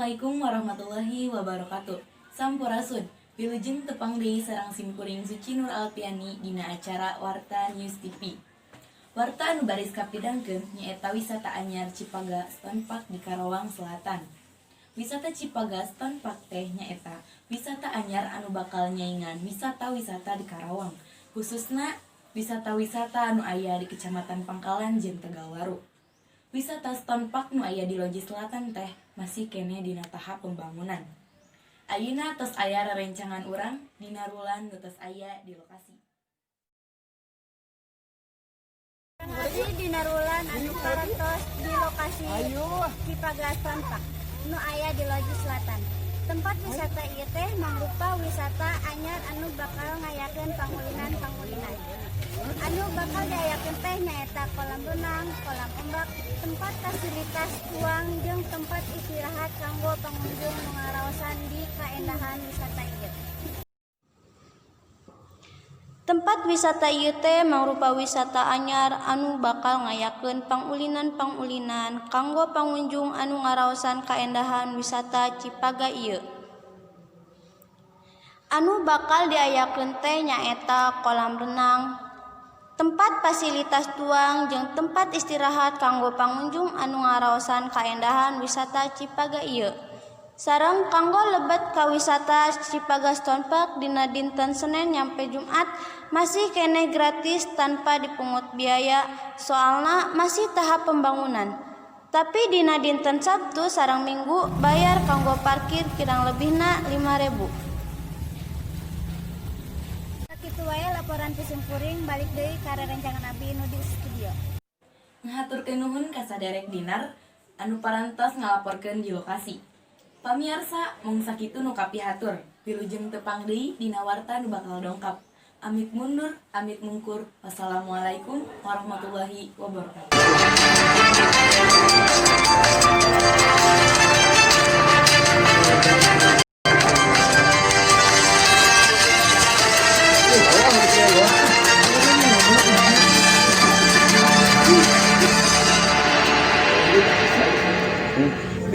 Assalamualaikum warahmatullahi wabarakatuh. Sampurasun. Wilujeng tepang deui sareng simkuring Suci Nur Alpiani dina acara Warta News TV. Warta anu baris kapidangkeun nyaeta wisata anyar Cipaga Stone Park di Karawang Selatan. Wisata Cipaga Stone Park teh nyaeta wisata anyar anu bakal nyaingan wisata-wisata di Karawang, khususna wisata-wisata anu aya di Kecamatan Pangkalan jeung Tegalwaru. Wisata Stone Park nu aya di Loji Selatan teh masih keneh dina tahap pembangunan. Ayeuna tos aya rerencangan urang, Dina Rulan, nu tos aya di lokasi. Abdi Dina Rulan anu parantos di lokasi Cipaga Stone Park nu aya di Loji Selatan. Tempat wisata ieu teh mangrupa wisata anyar anu bakal ngayakeun pangulinan-pangulinan. Anu bakal diayakeun teh nyaeta kolam renang, kolam ombak, tempat fasilitas tuang jeung tempat istirahat kanggo pengunjung nu ngaraosan di kaendahan wisata ieu. Tempat wisata ieu teh mangrupa wisata anyar anu bakal ngayakeun pangulinan-pangulinan kanggo pangunjung anu ngaraosan kaendahan wisata Cipaga ieu. Anu bakal diayakeun teh nyaeta kolam renang, tempat fasilitas tuang jeung tempat istirahat kanggo pangunjung anu ngaraosan kaendahan wisata Cipaga ieu. Sareng kanggo lebet ka wisata Cipaga Stone Park dina dinten Senen nyampe Jumat masih keneh gratis tanpa dipungut biaya, soalna masih tahap pembangunan. Tapi dina dinten Sabtu sareng Minggu bayar kanggo parkir kirang lebihna 5.000. Sakitu wae laporan ti simkuring, balik deui ka rerencangan abdi nu di studio. Ngahaturkeun nuhun ka saderek Dinar anu parantos ngalaporkeun di lokasi. Pamiarsa, mung sakitu nu kapihatur. Wilujeng tepang deui dina warta nu bakal dongkap. Amit mundur, amit mungkur. Wassalamualaikum warahmatullahi wabarakatuh.